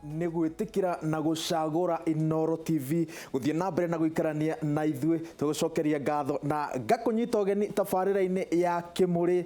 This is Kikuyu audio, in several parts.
Nĩ gwĩtĩkĩra na gũcagũra Inooro TV gũthiĩ na mbere na gũikarania na ithuĩ. Tũgũcokeria ngatho na ngakũnyita ũgeni tabarĩra-inĩ ya Kĩmũrĩ.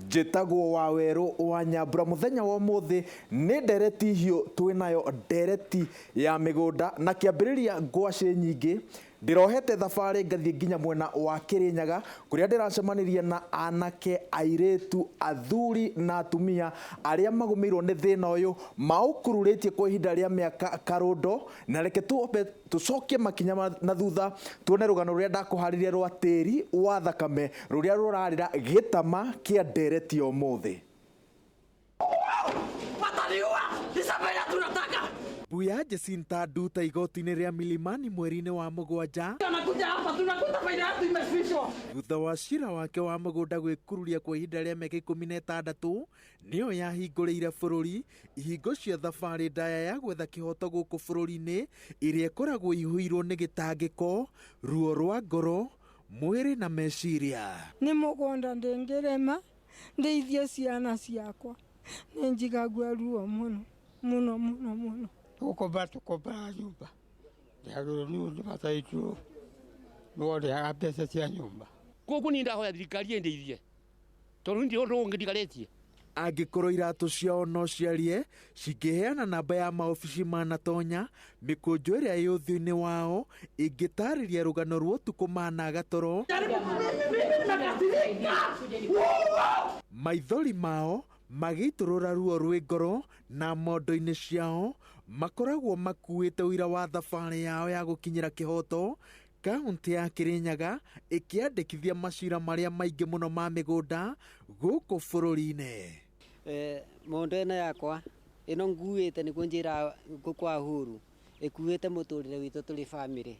Njĩtagwo Wawerũ wa Nyambura. Mũthenya wa ũmũthĩ nĩ ndereti hiũ twĩnayo, ndereti ya mĩgũnda na kĩambĩrĩria ngwacĩ nyingĩ. Ndĩrohete thabarĩ ngathiĩ nginya mwena wa Kĩrĩnyaga kũrĩa ndĩracemanirie na anake, airĩtu, athuri na atumia arĩa magũmĩirwo nĩ thĩna ũyũ maũkururĩtie kwa ihinda rĩa mĩaka karũndo. Na reke tuombe tũcokie makinya na thutha tuone rũgano rũrĩa ndakũharĩria rwa tĩri wa thakame rũrĩa rũrarĩra gĩtama kĩa ndereti ya ũmũthĩ. Wataniua! Isabela tunataka! Mbuya Jacinta Nduta igoti-inĩ rĩa Milimani mweri-inĩ wa mũgwanja. Anakuja hapa tunakuta faida yetu imefishwa. Thutha wa cira wake wa mũgũnda gwĩkururia kwa ihinda rĩa mĩaka 16, nĩyo yahingũrĩire bũrũri ihingo cia thabarĩ ndaya ya gwetha kĩhoto gũkũ bũrũri-inĩ ĩrĩa ĩkoragwo ĩihũirwo nĩ gĩtangĩko, ruo rwa ngoro, mwĩrĩ na meciria. Nĩ mũgũnda ndĩngĩrĩma ndeithie ciana ciakwa, nĩ njigagua ruo mũno mũno mũno mũno. Tũgũkomba tũkombaga nyũmba ndĩhagĩrwo nĩ ũndũ bata witũ nĩwe ũrĩhaga mbeca cia nyũmba. Koguo niĩ ndahoya thirikari ĩndeithie tondũ ndirĩ ũndũ ũngĩ ndigarĩtie. Angĩkorwo iratũ ciao no ciarie, cingĩheana namba ya maobici manatonya, mĩkũnjo ĩrĩa ĩ ũthiũ-inĩ wao ĩngĩtarĩria rũgano rwa ũtukũ managa toro, maithori mao magĩitũrũra ruo rwĩ ngoro na mondo-inĩ ciao makoragwo makuĩte ũira wa thabarĩ yao ya gũkinyĩra kĩhoto. Kaunti ya Kĩrĩnyaga ĩkĩandĩkithia macira marĩa maingĩ mũno ma mĩgũnda gũkũ bũrũri-inĩ. Mondo ĩno yakwa ĩno nguĩte nĩguo njĩra kwa Uhuru ĩkuĩte mũtũrĩre witũ tũrĩ family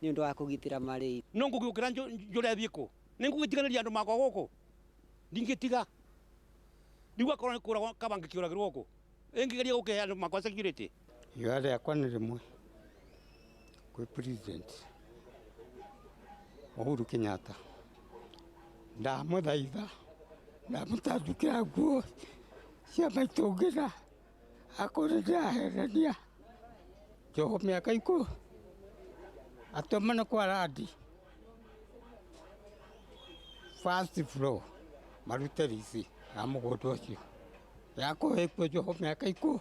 nĩ ũndũ wa kũgitĩra marĩ. No ngũgĩũkĩra njũre thiĩ kũ? Nĩ ngũgĩtiganĩria andũ makwa gũkũ? Ndingĩtiga. Rĩu akorwo nĩ kũragwo kaba ngĩkĩũragĩrwo gũkũ. Ĩngĩgeria gũkĩhe andũ makwa security. Ihoya rĩakwa nĩ rĩmwe kwĩ President Uhuru Kenyatta, ndamũthaitha, ndamũtandukĩra nguo cia maitũ ngĩra akorwo nĩ ndĩraherania njoho mĩaka ikũ atũmane kwa randi first floor marute risi ya mũgũnda ũcio yakwa ĩkuo njoho mĩaka ikũ.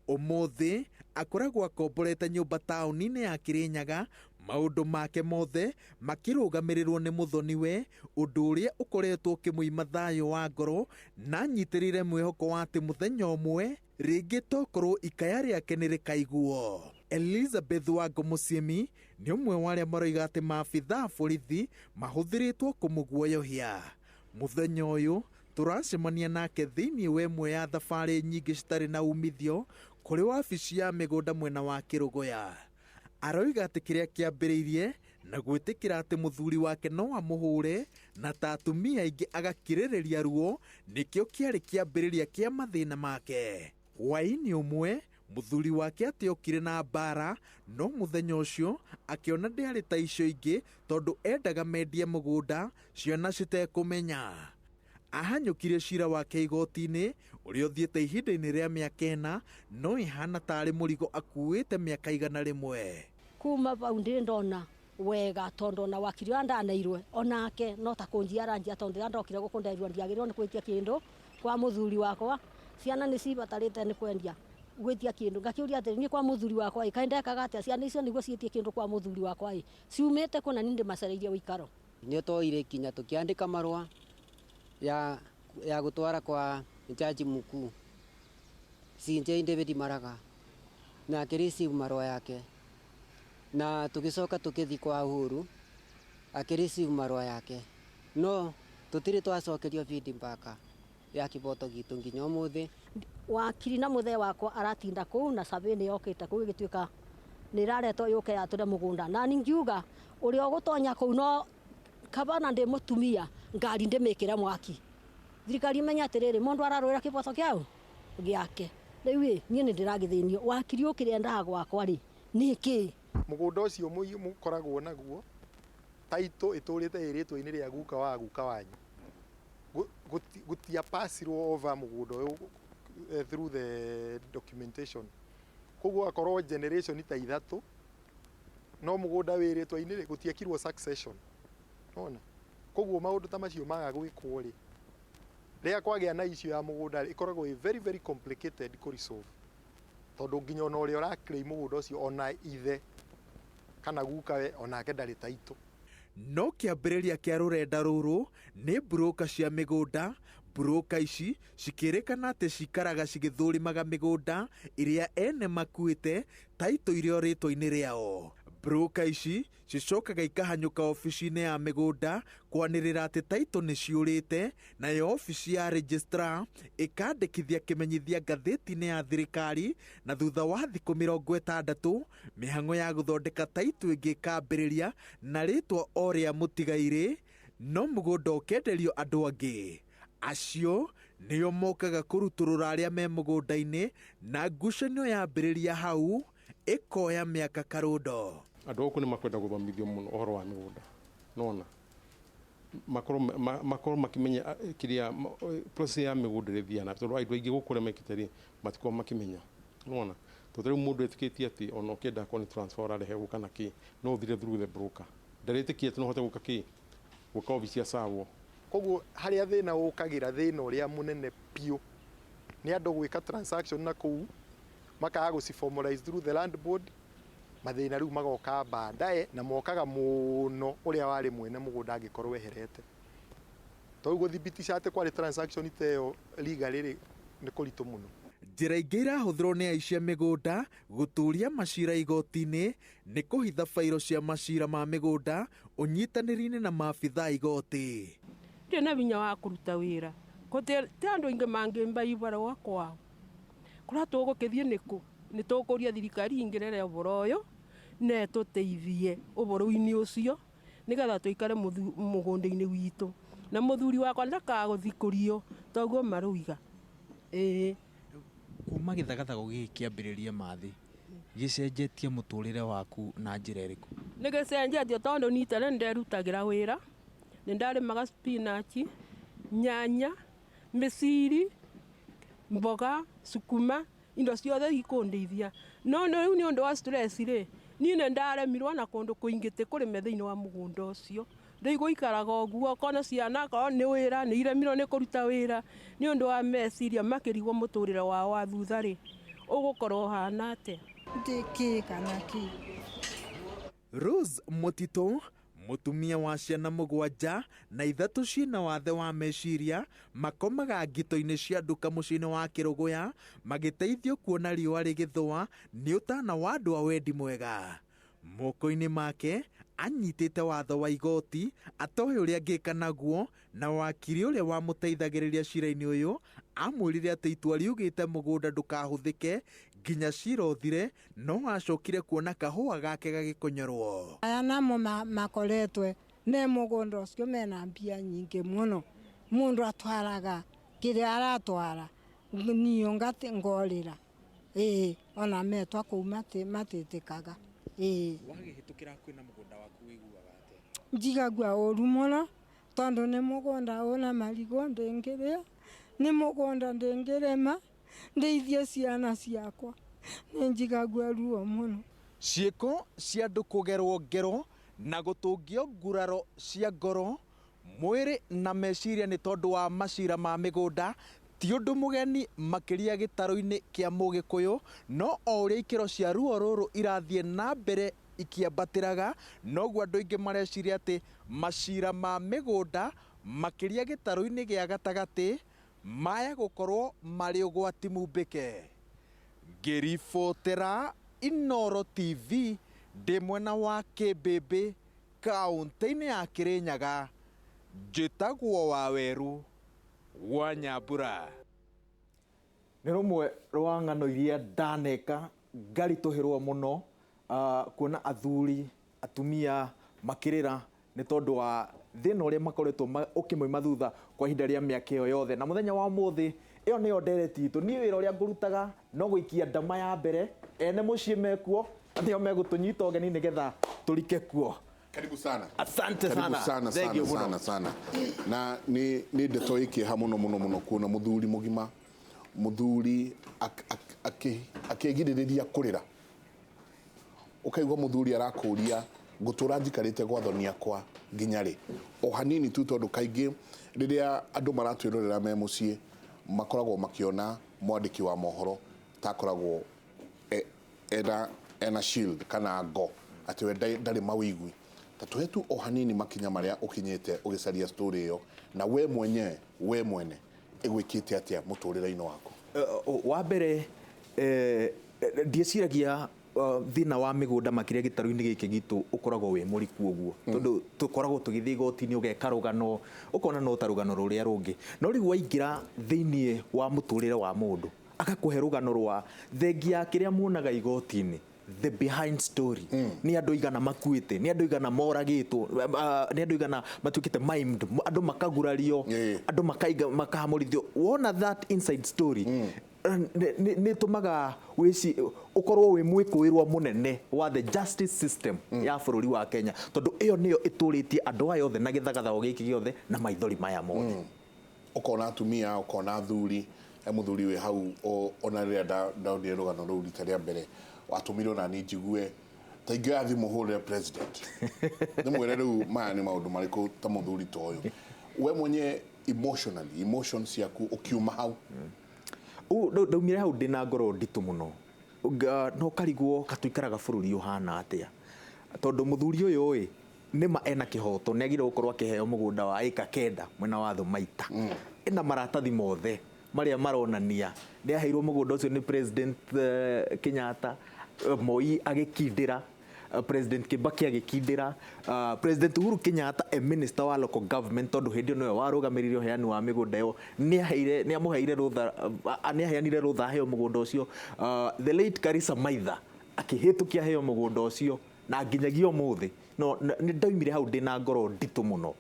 Ũmũthĩ akoragwo akomborete nyũmba taũni-inĩ ya Kĩrĩnyaga, maũndũ make mothe makĩrũgamĩrĩrwo nĩ mũthoniwe, ũndũ ũrĩa ũkoretwo ũkĩmũima thayũ wa ngoro na anyitĩrĩire mwĩhoko wa atĩ mũthenya ũmwe rĩngĩ tokorwo ikaya rĩake nĩ rĩkaiguo. Elizabeth Wango Mũciĩmi nĩ ũmwe wa arĩa maroiga atĩ maabithaa a borithi mahũthĩrĩtwo kũmũguoyohia. Mũthenya ũyũ tũracemania nake thĩinĩ wa ĩmwe ya thabarĩ nyingĩ citarĩ na umithio kũrĩ wabici ya mĩgũnda mwena wa Kĩrũgũya. Aroiga atĩ kĩrĩa kĩambĩrĩirie na gwĩtĩkĩra atĩ mũthuri wake no amũhũre na ta atumia aingĩ agakirĩrĩria ruo nĩkĩo kĩarĩ kĩambĩrĩria kĩa mathĩna make. Hwaĩ-inĩ ũmwe mũthuri wake atĩ okire na mbara, no mũthenya ũcio akĩona ndĩarĩ ta icio ingĩ tondũ endaga mendie mũgũnda ciana citekũmenya. Ahanyũkirie cira wake igoti-inĩ ũrĩa ũthiĩte ihinda-inĩ rĩa mĩaka 4, no ĩhana tarĩ mũrigo akuĩte mĩaka 100. Kuma bau ndirĩ ndona wega tondũ ona wakiri ũrĩa ndaneirwe onake no ta kũnjia aranjia tondũ rĩrĩa ndokire gũkũ nderirwo ndiagĩrĩirwo nĩ gwĩtia kĩndũ kwa mũthuri wakwa, ciana nĩ cibatarĩte nĩ kwendia gwĩtia kĩndũ. Ngakĩũria atĩrĩ, niĩ kwa mũthuri wakwa ĩ, kaĩ ndekaga atĩa ciana icio nĩguo ciĩtie kĩndũ kwa mũthuri wakwa ĩ, ciumĩte kũ na niĩ ndĩmacereirie ũikaro. Nĩ twoire ikinya tũkĩandĩka marũa ya gũtwara kwa jaji mkuu CJ David Maraga na akĩreceive marũa yake, na tũgĩcoka tũkĩthiĩ kwa Uhuru akĩreceive marũa yake, no tũtirĩ twacokerio feedback ya kĩboto gitũ nginya ũmũthĩ. Wakiri na mũthee wakwa aratinda kũu na survey nĩ yokĩte kũu ĩgĩtuĩka nĩ ĩraretwo yũke yatũre mũgũnda, na ningiuga ũrĩa ũgũtonya kũu no kaba na ndĩ mũtumia ngari ndĩmĩkĩre mwaki. Thirikari ĩmenye atĩrĩrĩ, mũndũ ararũĩra kĩboto kĩau gĩake. Rĩu ĩ, niĩ nĩ ndĩragĩthĩnio, wakiri ũkĩrĩa endaga gwakwa rĩ nĩ kĩ? Mũgũnda ũcio mũkoragwo naguo taitũ ĩtũrĩte ĩrĩtwo-inĩ rĩa guka wa guka wanyu. Gũtiapacirwo over mũgũnda ũyũ through the documentation. Koguo akorwo generation ta ithatũ no mũgũnda wĩ rĩtwa-inĩ rĩ, gũtiekirwo succession. Nona koguo maũndũ ta macio maga gwĩkwo rĩ, rĩrĩa kwagĩa na issue ya mũgũnda rĩ, ĩkoragwo ĩ very very complicated kũ resolve, tondũ nginya ona ũrĩa ũra claim mũgũnda ũcio, ona ithe kana gukawe, onake ndarĩ title. No kĩambĩrĩria kĩa rũrenda rũrũ nĩ broker cia mĩgũnda. Broker ici cikĩrĩkana atĩ cikaraga cigĩthũrimaga mĩgũnda ĩrĩa ene makuĩte taitũ irio rĩtwa-inĩ rĩao. Broker ici cicokaga ikahanyũka obici-inĩ ya mĩgũnda kwanĩrĩra atĩ taitũ nĩ ciũrĩte, nayo obici ya registrar ĩkandĩkithia kĩmenyithia ngathĩti-inĩ ya thirikari, na thutha wa thikũ 60 mĩhang'o ya gũthondeka taitũ ĩngĩ ĩkambĩrĩria na rĩtwa o rĩa mũtigairĩ, no mũgũnda ũkenderio andũ angĩ. Acio nĩo mokaga kũrutũrũra arĩa me mũgũnda-inĩ, na ngucanio yambĩrĩria hau ĩkoya mĩaka karũndo. Andũ gũkũ nĩ makwenda gũthomithio mũno ũhoro wa mĩgũnda, nona makorwo makĩmenya kĩrĩa process ya mĩgũnda ĩrĩa ĩthiaga na, tondũ andũ aingĩ gũkũ ũrĩa mekĩte rĩ, matikoragwo makĩmenya, nona tondũ rĩu mũndũ etĩkĩtie atĩ ona ũkĩenda akorwo nĩ transfer ũrarehe kana kĩ, no ũthire through the broker, ndarĩtĩkia atĩ no ũhote gũka kĩ gũka obici ya sawo. Koguo harĩa thĩna ũkagĩra, thĩna ũrĩa mũnene biũ nĩ andũ gwĩka transaction na kũu makaga gũci formalize through the land board. Mathĩna rĩu magoka baadaye, na mokaga mũno ũrĩa warĩ mwene mũgũnda angĩkorwo eherete, tondũ gũthibitisha atĩ kwarĩ transaction ta ĩyo legally rĩ, nĩ kũritũ mũno. Njĩra ingĩ irahũthĩrwo nĩ aici a mĩgũnda gũtũria macira igoti-inĩ nĩ kũhitha bairo cia macira ma mĩgũnda ũnyitanĩri-inĩ na maabithaa igoti. Ndirĩ na hinya wa kũruta wĩra, ti andũ aingĩ mangĩmba ibarũa kwao. Kũrĩa tũgũkĩthiĩ nĩkũ? Nĩ tũkũria thirikari ingĩrere ũhoro ũyũ na ĩtũteithie ũhoro-inĩ ũcio, nĩgetha tũikare mũgũnda-inĩ witũ, na mũthuri wakwa ndakagũthikũrio toguo marũiga. Ĩĩ. Kuma gĩthagathago gĩkĩ kĩambĩrĩria mathĩ, gĩcenjetie mũtũrĩre waku na njĩra ĩrĩkũ? Nĩ gĩcenjetie tondũ niĩ tene nĩnderutagĩra wĩra, nĩ ndarĩmaga spinach, nyanya, mĩciri, mboga, sukuma, indo ciothe ikũndeithia. No rĩu nĩ ũndũ wa stress rĩ, niĩ nĩ ndaremirwo na kũndũ kũingĩ tĩ kũrĩme thĩinĩ wa mũgũnda ũcio. Rĩu gũikaraga ũguo, okorwo nĩ ciana, okorwo nĩ wĩra, nĩ iremirwo nĩ kũruta wĩra nĩ ũndũ wa meciria makĩrigwo mũtũrĩre wao wa thutha rĩ, ũgũkorwo ũhana atĩa? Ndĩ kana kĩ. Rose Mũtitũ, mũtumia wa ciana 7 na 3 ciĩna wathe wa meciria, makomaga ngito-inĩ cia nduka mũciĩ-inĩ wa Kĩrũgũya magĩteithio kuona riũa rĩgĩthũa nĩ ũtana wa andũ a wendi mwega. Moko-inĩ make anyitĩte watho wa igoti atoĩ ũrĩa angĩka naguo, na wakiri ũrĩa wamũteithagĩrĩria cira-inĩ ũyũ amwĩrire atĩ itua riugĩte mũgũnda ndũkahũthĩke nginya cira ũthire, no acokire kuona kahũa gake gagĩkonyorwo. Aya namo makoretwe me mũgũnda ũcio mena mbia nyingĩ mũno, mũndũ atwaraga kĩrĩa aratwara niyo ngorĩra. Ĩĩ, ona metwa kũu matĩtĩkaga. Ĩĩ. Wagĩhĩtũkĩra kwĩna mũgũnda waku wĩiguaga atĩa? Njigagua ũru mũno tondũ nĩ mũgũnda ũna marigũ ndĩngĩrĩa, nĩ mũgũnda ndĩngĩrĩma ndeithie ciana ciakwa, nĩ njigagua ruo mũno. Ciĩko cia andũ kũgerwo ngero na gũtũngio nguraro cia ngoro, mwĩrĩ na meciria nĩ tondũ wa macira ma mĩgũnda ti ũndũ mũgeni makĩria gĩtarũ-inĩ kĩa Mũgĩkũyũ, no o ũrĩa ikĩro cia ruo rũrũ irathiĩ na mbere ikĩambatĩraga, noguo andũ aingĩ mareciria atĩ macira ma mĩgũnda makĩria gĩtarũ-inĩ gĩa gatagatĩ maya gũkorwo marĩ ũgwati mumbĩke. Ngĩribotera Inooro TV ndĩ mwena wa Kĩmbĩmbĩ kaũntĩ-inĩ ya Kĩrĩnyaga, njĩtagwo Waweru wa Nyambura. Nĩ rũmwe rwa ng'ano iria ndaneka ngaritũhĩrwo mũno, kuona athuri atumia makĩrĩra nĩ tondũ wa thĩna ũrĩa makoretwo ũkĩmoima thutha kwa ihinda rĩa mĩaka ĩyo yothe. Na mũthenya wa ũmũthĩ ĩyo nĩyo ndereti itũ. Niĩ wĩra ũrĩa ngũrutaga no gũikia ndama ya mbere, ene mũciĩ mekuo nĩo megũtũnyita ũgeni nĩgetha tũrike kuo. Karibu sana. Asante Karibu sana. sana, Thank you sana, mũno. sana, sana. Na nĩ ndeto ĩ kĩeha mũno mũno mũno kuona mũthuri mũgima, Muthuri akĩgirĩrĩria kũrĩra, ũkaigua mũthuri arakũria, "Ngũtũra njikarĩte gwa thoni akwa nginya rĩ?" O hanini tu, tondũ kaingĩ rĩrĩa andũ maratwĩrorera me mũciĩ makoragwo makĩona mwandĩki wa mohoro ta akoragwo ena shield kana ngo atĩ we ndarĩ mawĩigwi. Ta tũhe tu o hanini makinya marĩa ũkinyĩte ũgĩcaria story ĩyo, na we mwenyewe, we mwene ĩgwĩkĩte atĩa mũtũrĩre-inĩ waku? Wa mbere, ndiĩciragia thĩna wa mĩgũnda makĩria gĩtarũ-inĩ gĩkĩ gitũ ũkoragwo wĩ mũriku ũguo, tondũ tũkoragwo tũgĩthiĩ igoti-inĩ, ũgeka rũgano, ũkona no ta rũgano rũrĩa rũngĩ. No rĩu waingĩra thĩiniĩ wa mũtũrĩre wa mũndũ, agakũhe rũgano rwa thengia ya kĩrĩa muonaga igoti-inĩ, the behind story, nĩ andũ igana makuĩte, nĩ andũ igana moragĩtwo, nĩ andũ igana matuĩkĩte maimed, andũ makagurario, andũ makaiga makahamũrithio. Wona that inside story, nĩ ĩtũmaga wĩci ũkorwo wĩ mwĩkũĩrwo mũnene wa the justice system ya bũrũri wa Kenya, tondũ ĩyo nĩyo ĩtũrĩtie andũ aya othe na gĩthagathago gĩkĩ gĩothe na maithori maya mothe. Ũkona atumia, ũkona athuri, he mũthuri wĩ hau ona rĩrĩa ndonire rũgano rũu rita rĩa mbere, watũmire ona niĩ njigue ta ingĩoya thimũ hũrĩre president ndĩmwĩre rĩu maya nĩ maũndũ marĩkũ. Ta mũthuri ta ũyũ, we mwenye emotionally, emotions ciaku ũkiuma hau? Ndaumire hau ndĩna ngoro nditũ mũno. No karigwo katũikaraga bũrũri ũhana atĩa, tondũ mũthuri ũyũ ĩ nĩma ena kĩhoto, nĩ agĩrĩirwo gũkorwo akĩheo mũgũnda wa ĩka 9 mwena wa Thũmaita. Ena maratathi mothe marĩa maronania nĩ aheirwo mũgũnda ũcio nĩ President Kenyatta, Moi agĩkindĩra, President Kibaki agĩkindĩra, President Uhuru Kenyatta e minister wa local government, tondũ hĩndĩ ĩyo nĩwe warũgamĩrĩire ũheani wa mĩgũnda ĩyo, nĩ amũheire rũtha, nĩ aheanire rũtha aheo mũgũnda ũcio. The late Karisa Maitha akĩhĩtũkia aheo mũgũnda ũcio, na nginyagia ũmũthĩ no nĩ ndaumire hau ndĩna ngoro nditũ mũno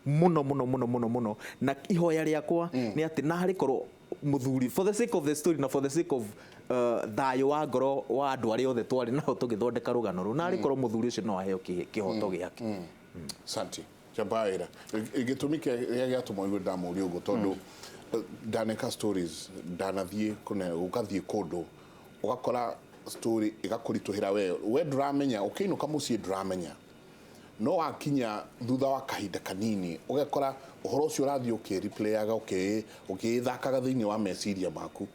mũno mũno mũno mũno mũno. Na ihoya rĩakwa nĩ atĩ na harĩ korwo mũthuri, for the sake of the story na for the sake of thayũ wa ngoro wa andũ arĩa othe twarĩ nao tũgĩthondeka rũgano rũu, na arĩ korwo mũthuri ũcio no aheo kĩhoto gĩake. Santi Chabaira, gĩtũmi kĩrĩa gĩatũma igue ndamũria ũguo, tondũ ndaneka stories, ndanathiĩ kũne ũgathiĩ kũndũ ũgakora story ĩgakũritũhĩra, we ndũramenya ũkĩinũka mũciĩ, ndũramenya, no wakinya thutha wa kahinda kanini ũgekora ũhoro ũcio ũrathiĩ ũkĩreplayaga, ũkĩĩthakaga thĩinĩ wa meciria maku.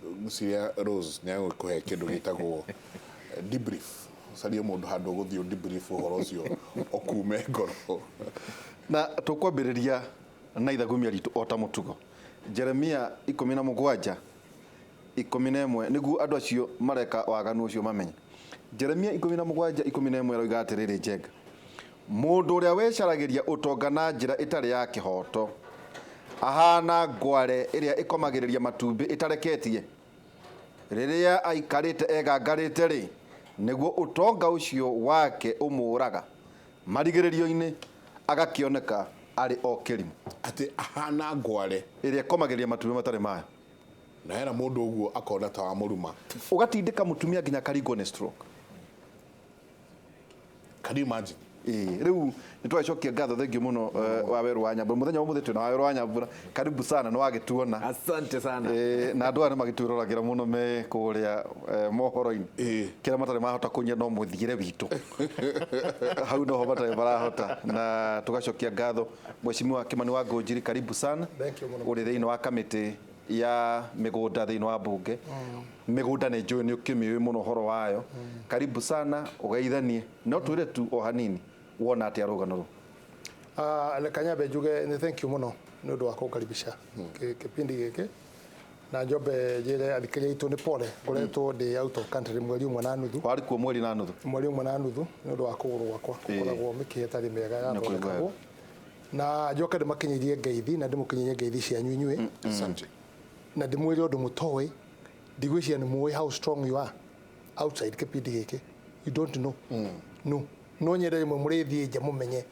Ngwĩciria Rose nĩ agũkũhe kĩndũ gĩtagwo debrief, carie mũndũ handũ ũgũthiĩ debrief ũhoro ũcio ũkume ngoro. Na tũkwambĩrĩria na ithagumia ritũ o ta mũtugo, Jeremia 17:11, nĩguo andũ acio mareka waganu ũcio mamenye. Jeremia 17:11 aroiga atĩrĩrĩ, Njenga, "Mũndũ ũrĩa wecaragĩria ũtonga na njĩra ĩtarĩ ya kĩhooto ahana ngware ĩrĩa ĩkomagĩrĩria matumbĩ ĩtareketie. Rĩrĩa aikarĩte egangarĩte rĩ, nĩguo ũtonga ũcio wake ũmũraga, marigĩrĩrio-inĩ agakĩoneka arĩ o kĩrimũ." Atĩ ahana ngware ĩrĩa ĩkomagĩrĩria matumbĩ matarĩ mayo. Na hena mũndũ ũguo akona ta wamũruma. Ũgatindĩka mũtumia nginya akaringwo nĩ stroke. Can you imagine? Ĩĩ, rĩu nĩ twagĩcokia ngatho, thengiũ mũno, Wawerũ wa Nyambura. Mũthenya wa ũmũthĩ twĩna Wawerũ wa Nyambura, karibu sana, nĩ wagĩtuona. Asante sana. Na andũ aya nĩ magĩtwĩroragĩra mũno me kũrĩa mohoro-inĩ, kĩrĩa matarĩ mahota kũnyia no mũthiĩre witũ hau noho matarĩ marahota. Na tũgacokia ngatho Mheshimiwa Kimani wa Ngũnjiri, karibu sana. Thank you mũno. Ũrĩ thĩinĩ wa kamĩtĩ ya mĩgũnda thĩinĩ wa bunge. Mĩgũnda nĩ njũĩ nĩ ũkĩmĩũĩ mũno ũhoro wayo. Karibu sana, ũgeithanie, no twĩre tu o hanini wona atĩa rũgano rũu. Reka nyambe njuge nĩ thank you mũno nĩ ũndũ wa kũnkaribisha kĩbindi gĩkĩ, na njombe njĩre athikĩrĩria aitũ nĩ pole, ngoretwo ndĩ out of country mweri ũmwe na nuthu. Warĩ kuo mweri na nuthu? Mweri ũmwe na nuthu nĩ ũndũ wa kũgũrũ gwakwa gũkoragwo mĩkiha ĩtarĩ mĩega yathondekagwo. Na njoke ndĩmakinyĩrie ngeithi na ndĩmũkinyĩrie ngeithi cianyu inyuĩ. Asante. Na ndĩmwĩre ũndũ mũtoĩ, ndigwĩciria nĩ mũĩ how strong you are outside kĩbindi gĩkĩ. You don't know. No no nyende rĩmwe mũrĩthiĩ nja mũmenye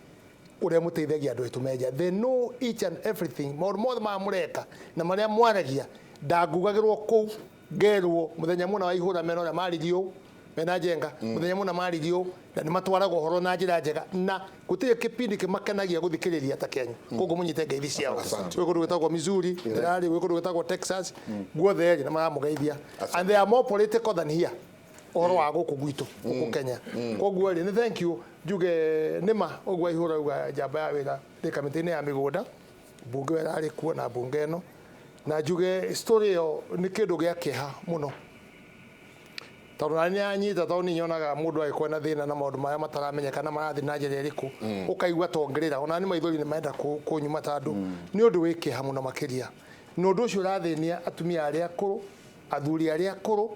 ũrĩa mũteithagia andũ aitũ me nja. They know each and everything, maũndũ mothe maya mũreka na marĩa mwaragia. Ndangugagĩrwo kũu ngerwo mũthenya mũna wa ihũra mena ũrĩa maririe ũũ. Mena Njenga muthenya muna maririo na nĩ matwaraga ũhoro na njĩra njega na gũtirĩ kĩpindi kĩmakenagia gũthikĩrĩria ta kĩanyu. Koguo mũnyite ngeithi ciao. Gwĩ kũndũ gwĩtagwo Missouri, ndĩrarĩ gwĩ kũndũ gwĩtagwo Texas, guothe rĩ na maramũgeithia. And they are more political than here. Ũhoro wa gũkũ gwitũ, gũkũ Kenya. Koguo rĩ, nĩ thank you njuge nĩma ũguo Aihũra auga njamba ya wĩra ndĩ kamĩtĩ-inĩ ya mĩgũnda, mbunge ĩyo ĩrarĩ kuo na mbunge ĩno, na njuge story ĩyo nĩ kĩndũ gĩa kĩeha mũno, tondũ nani anyita, tondũ niĩ nyonaga mũndũ agĩkorwo na thĩna na maũndũ marĩa mataramenyeka na marathiĩ na njĩra ĩrĩkũ, ũkaigua tongĩrĩra ona nĩ maithori nĩ marenda kũnyuma, tondũ nĩ ũndũ wĩ kĩeha mũno makĩria. Na ũndũ ũcio ũrathĩnia atumia arĩa akũrũ, athuri arĩa akũrũ,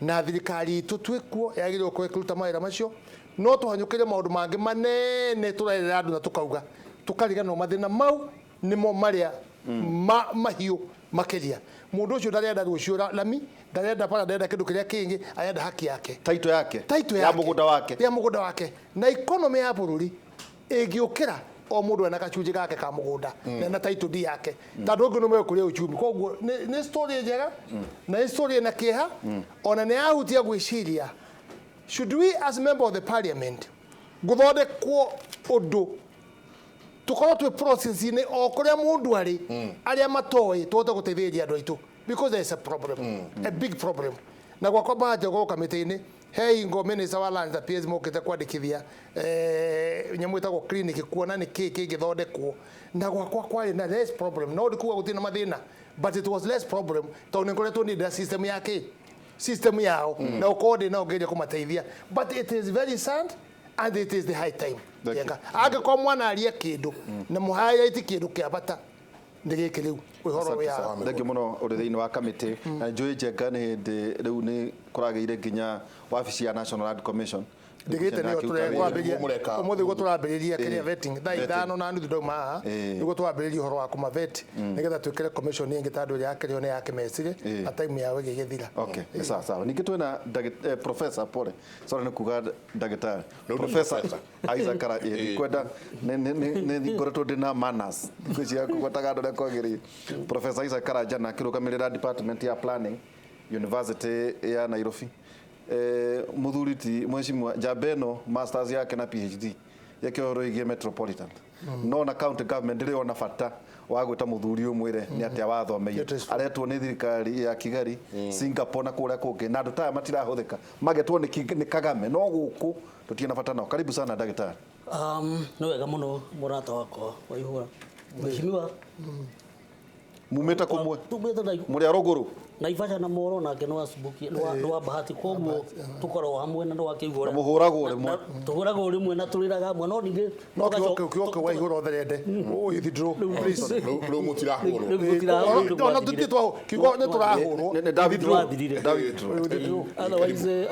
na thirikari itũ twĩkuo yagĩrĩirwo gũkorwo ĩkĩruta mawĩra macio, no tũhanyũkĩre maũndũ mangĩ manene tũrerera andũ na tũkauga tũkariganĩrwo mathĩna mau nĩmo marĩa mahiũ makĩria. Mũndũ ũcio ndarenda rũciũ lami, ndarenda bara, ndarenda kĩndũ kĩrĩa kĩngĩ, arenda haki yake, taito yake, taito ya mũgũnda wake, ya mũgũnda wake. Na economy ya bũrũri ĩngĩũkĩra o mũndũ ena gacunjĩ gake ka mũgũnda na title deed yake, tondũ ũngĩ nĩ mekũrĩa uchumi. Koguo nĩ story njega na nĩ story ĩna kĩeha, ona nĩ yahutia gwĩciria, should we as member of the parliament gũthondekwo ũndũ tũkorwo twĩ process-inĩ o kũrĩa mũndũ arĩ, arĩa matoĩ tũhote gũteithĩrĩria andũ aitũ, because there is a problem, a big problem. Na gwakwa bahati gũka kamĩtĩ-inĩ he hingo minister wa lands na PS mokĩte kwandĩkithia nyamũ ĩtagwo clinic kuona nĩ kĩĩ kĩngĩthondekwo, na gwakwa kwarĩ na less problem. No ndikuga gũtirĩ na mathĩna, but it was less problem tondũ nĩ ngoretwo niĩ system yake, system yao, na ũkorwo ndĩ nao ngeria kũmateithia, but it is very sad and it is the high time. Angĩkorwo mwana arie kĩndũ na mũhighlight kĩndũ kĩa bata nĩ gĩkĩ rĩu ũhoro wĩ. Thank you mũno ũrĩ thĩinĩ wa kamĩtĩ. Na njũĩ Njenga nĩ hĩndĩ rĩu nĩ kũragĩire nginya wabici ya National Land Commission ndigite nĩyo tũrambĩrĩria ũmũthĩ guo tũrambĩrĩria kĩrĩa vetting thaa 5:30 ndauma haha nĩguo twambĩrĩria ũhoro wa kũma vet nĩgetha twĩkĩre commission ĩngĩ tondũ ĩrĩa yakĩrĩo nĩ yakĩmecire na time yao ĩgĩgĩthira. Okay, sawa sawa. Ningĩ twĩna professor, pole, sorry nĩ kuga ndagĩtarĩ, Professor Isaac Karanja, kwenda nĩ ngoretwo ndĩ na manners thikũ ici kũgwetaga andũ ũrĩa kwagĩrĩire. Professor Isaac Karanja na akĩrũgamĩrĩra department ya planning University ya Nairobi. Muthuri ti mheshimiwa njamba ĩno masters yake na PhD yake ũhoro wĩgiĩ metropolitan, no na county government ndĩrĩ ona bata wa gwĩta mũthuri ũmwĩre nĩ atĩa wathomeire, aretwo nĩ thirikari ya Kigali, Singapore na kũrĩa kũngĩ, na andũ taya matirahũthĩka magetwo nĩ Kagame, no gũkũ tũtirĩ na bata nao. Karibu sana ndagĩtarĩ. Nĩ wega mũno mũrata wakwa Waihũra, mheshimiwa. Mumĩte kũmwe mũrĩ a rũgũrũ Naivasha na Moro, nake nĩ wa Subuki, nĩ wa Bahati, koguo tũkoragwo hamwe na nĩwakĩigua ũrĩa mũhũragwo rĩmwe, tũhũragwo rĩmwe na tũrĩraga hamwe, no ningĩ no kiugo Waihũra ũtherende withdraw please. Rĩu mũtirahũrwo. No tũtirĩ twahũrwo, kiugo nĩ tũrahũrwo. Nĩ David Withdraw. Otherwise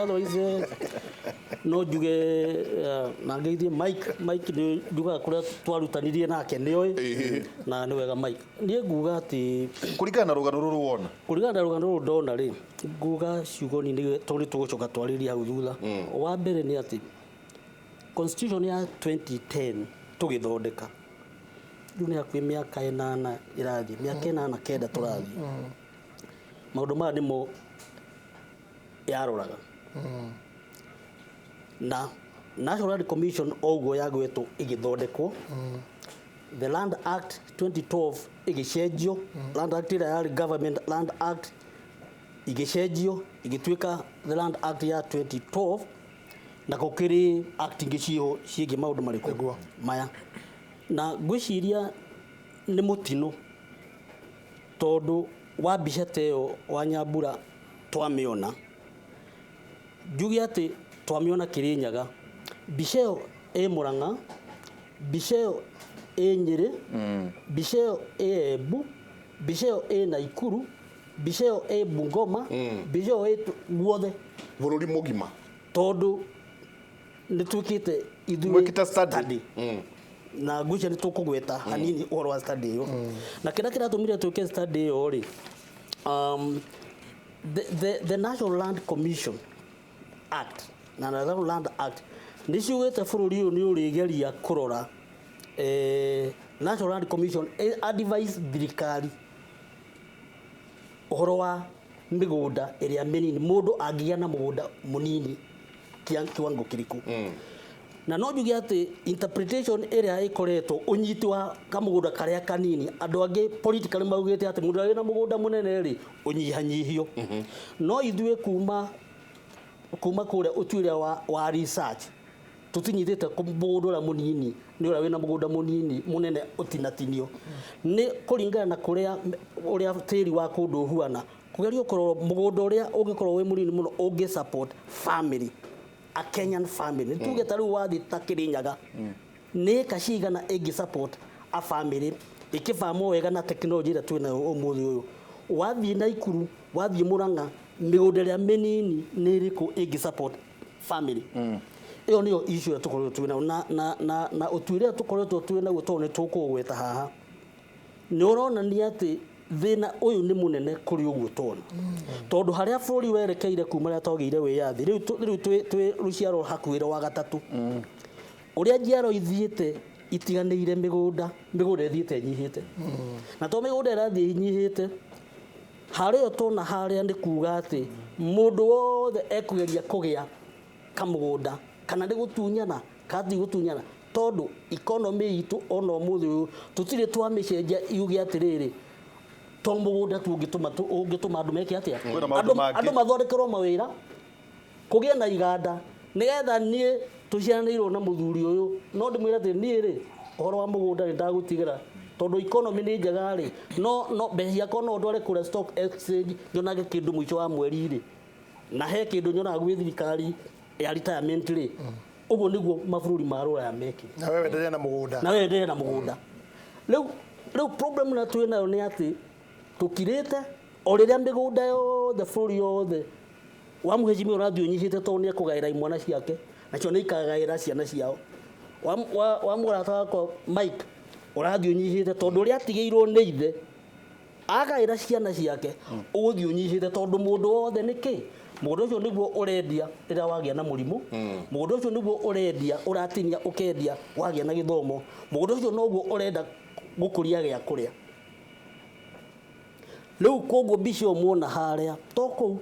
no njuge na ngeithie Mike, nĩ njugaga kũrĩa twarutanirie nake nĩoĩ, na nĩ wega Mike. Niĩ nguga atĩ kũringana na rũgano rũrũ wona, kũringana na rũgano rũrũ ndona rĩ, nguga ciugo nini tondũ nĩ tũgũcoka twarĩrie hau thutha. Wa mbere nĩ atĩ constitution ya 2010 tũgĩthondeka rĩu nĩ hakuhĩ mĩaka 8 ĩrathiĩ, mĩaka 8 9 tũrathiĩ, maũndũ maya nĩmo yaroraga. Na National Land Commission oguo yagwetwo ĩgĩthondekwo, the Land Act 2012 ĩgĩcenjio, Land Act ĩrĩa yarĩ Government Land Act ĩgĩcenjio ĩgĩtuĩka the Land Act ya 2012, na gũkĩrĩ act ingĩ ciĩho ciĩgiĩ maũndũ marĩkũ maya. Na ngwĩciria nĩ mũtino tondũ wa mbica ta ĩyo wa Nyambura twamĩona, njuge atĩ twamĩona Kĩrĩnyaga, mbica ĩyo ĩ Mũrang'a, mbica ĩyo ĩ Nyĩrĩ, mbica ĩyo ĩ Embu, mbica ĩyo ĩ Naikuru, mbica ĩyo ĩ Bungoma, mbica ĩyo ĩ guothe bũrũri mũgima, tondũ nĩ twĩkĩte ithuĩ mwĩkĩte study na ngwĩciria nĩ tũkũgweta hanini ũhoro wa study ĩyo. Na kĩrĩa kĩratũmire twĩke study ĩyo rĩ, the National Land Commission Act na National Land Act nĩ ciugĩte bũrũri ũyũ nĩ ũrĩgeria kũrora National Land Commission advise thirikari ũhoro wa mĩgũnda ĩrĩa mĩnini, mũndũ angĩgĩa na mũgũnda mũnini kiwango kĩrĩkũ. Na no njuge atĩ interpretation ĩrĩa ĩkoretwo ũnyiti wa kamũgũnda karĩa kanini, andũ angĩ politically maugĩte atĩ mũndũ ũrĩa wĩna mũgũnda mũnene rĩ ũnyihanyihio. No ithuĩ kuma kũrĩa ũtuĩria wa research tũtinyitĩte mũgũnda ũrĩa mũnini nĩ ũrĩa wĩna mũgũnda mũnini mũnene ũtinatinio. Nĩ kũringana na kũrĩa ũrĩa tĩri wa kũndũ ũhuana, kũgerio kũrorwo mũgũnda ũrĩa ũngĩkorwo wĩ mũnini mũno ũngĩ support family, a Kenyan family. Nĩ tuge ta rĩu wathiĩ ta Kĩrĩnyaga, nĩ ĩka cigana ĩngĩ support a family ĩkĩbamwo wega na technology ĩrĩa twĩnayo ũmũthĩ ũyũ. Wathiĩ Naikuru, wathiĩ Murang'a, mĩgũnda ĩrĩa mĩnini nĩ ĩrĩkũ ĩngĩ support family? Ĩyo nĩyo issue ĩrĩa tũkoretwo twĩ nayo na ũtuĩria tũkoretwo twĩ naguo, tondũ nĩ tũkũũgweta haha, nĩ ũronania atĩ thĩna ũyũ nĩ mũnene kũrĩ ũguo tona, tondũ harĩa bũrũri werekeire kuma rĩrĩa twagĩire wĩyathi, rĩu twĩ rũciaro hakuhĩ rwa gatatũ, ũrĩa njiaro ithiĩte itiganĩire mĩgũnda, mĩgũnda ĩthiĩte ĩnyihĩte. Na to mĩgũnda ĩrathiĩ ĩnyihĩte harĩa tona harĩa, nĩ kuga atĩ mũndũ wothe ekũgeria kũgĩa kamũgũnda, kana nĩ gũtunyana kana ti gũtunyana, tondũ economy itũ ona ũmũthĩ ũyũ tũtirĩ twamĩcenjia yuge atĩrĩrĩ, to mũgũnda tu ũngĩtũma andũ meke atĩa. Kwĩna maũndũ mangĩ. Andũ mathondekerwo mawĩra, kũgĩe na iganda, nĩgetha niĩ tũciaranĩirwo na mũthuri ũyũ no ndĩmwĩre atĩ niĩ rĩ, ũhoro wa mũgũnda nĩ ndagũtigĩra, tondũ economy nĩ njega rĩ, no mbeca ciakwa no ndware kũrĩa stock exchange nyonage kĩndũ mũico wa mweri rĩ, na he kĩndũ nyonaga gwĩ thirikari ya retirement rĩ. Ũguo nĩguo mabũrũri ma rũraya mekĩte. Na wewe endelea na mũgũnda. Na wewe endelea na mũgũnda. Rĩu problem ĩrĩa twĩ nayo nĩ atĩ tũkirĩte o rĩrĩa mĩgũnda yothe bũrũri yothe wa mũhecimiwa ũrathiĩ ũnyihĩte, tondũ nĩ ekũgaĩra imwana ciake, nacio nĩ ikagaĩra ciana ciao. Wa mũrata wakwa Mike ũrathiĩ ũnyihĩte, tondũ ũrĩa atigĩirwo nĩ ithe agaĩra ciana ciake ũgũthiĩ ũnyihĩte, tondũ mũndũ wothe nĩ kĩ mũgũnda ũcio nĩguo ũrendia rĩrĩa wagĩa na mũrimũ, mũgũnda ũcio nĩguo ũrendia ũratinia ũkendia wagĩa na gĩthomo, mũgũnda ũcio noguo ũrenda gũkũria gĩa kũrĩa. Rĩu koguo mbica ĩyo muona harĩa to kũu,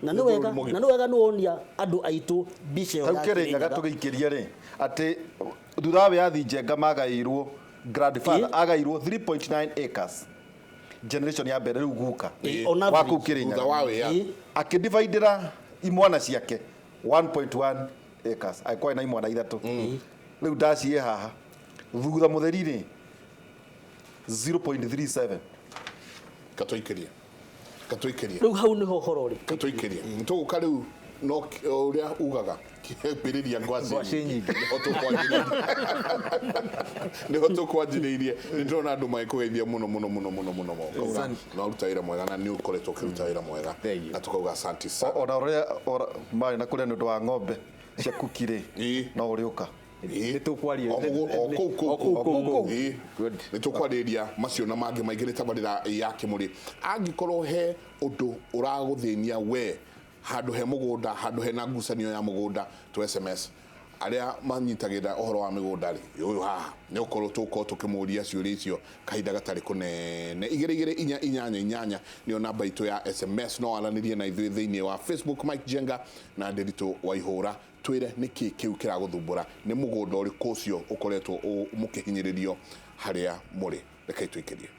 na nĩ wega, na nĩ wega nĩ wonia andũ aitũ mbica ĩyo Hau ya Kĩrĩnyaga Kĩrĩnyaga. Tũgĩikĩrie rĩ, atĩ thutha wa wĩyathi Njenga magaĩirwo, grandfather agaĩirwo 3.9 acres, generation ya mbere rĩu guka On wa average. kũu Kĩrĩnyaga. Thutha wa wĩyathi. Akĩdividĩra imwana ciake 1.1 acres, agĩkorwo na imwana ithatũ. Rĩu ndaciĩ haha thutha mũtheri rĩ 0.37. Katũikĩrie, katũikĩrie. Rĩu hau nĩho ũhoro ũrĩ. Katũikĩrie, nĩtũgũka rĩu no ũrĩa ugaga kĩambĩrĩria ngwacĩ Ngwacĩ nyingĩ. Nĩho tũkwanjĩrĩirie. Nĩ ndĩrona andũ magĩkũgeithia mũno mũno mũno mũno mũno mũno. Na ũruta wĩra mwega, na nĩ ũkoretwo ũkĩruta wĩra mwega, na tũkauga asante sana. Ona ũrĩa marĩ na kũrĩa nĩ ũndũ wa ng'ombe cia kuki rĩ, no ũrĩũka. Nĩ tũkwaria. O kũu kũu O kũu, kũu kũu. Ĩĩ. Nĩ tũkwarĩrĩria macio na mangĩ maingĩ. Nĩ tabarĩra ya Kĩmũrĩ. Angĩkorwo he ũndũ ũragũthĩnia we handũ he mũgũnda, handũ hena ngucanio ya mũgũnda, tũ SMS arĩa manyitagĩrĩra ũhoro wa mĩgũnda rĩ, ũyũ haha nĩ ũkorwo tũgũkorwo tũkĩmũria ciũria icio kahinda gatarĩ kũnene. 22488 nĩyo namba itũ ya SMS. No aranĩrie na ithuĩ thĩinĩ wa Facebook, Mike Jenga na Ndĩritũ Waihũra. Twĩre nĩkĩ kĩu kĩragũthumbũra, nĩ mũgũnda ũrĩkũ ũcio ũkoretwo mũkĩhinyĩrĩrio harĩa mũrĩ. Rekei tũikĩrie.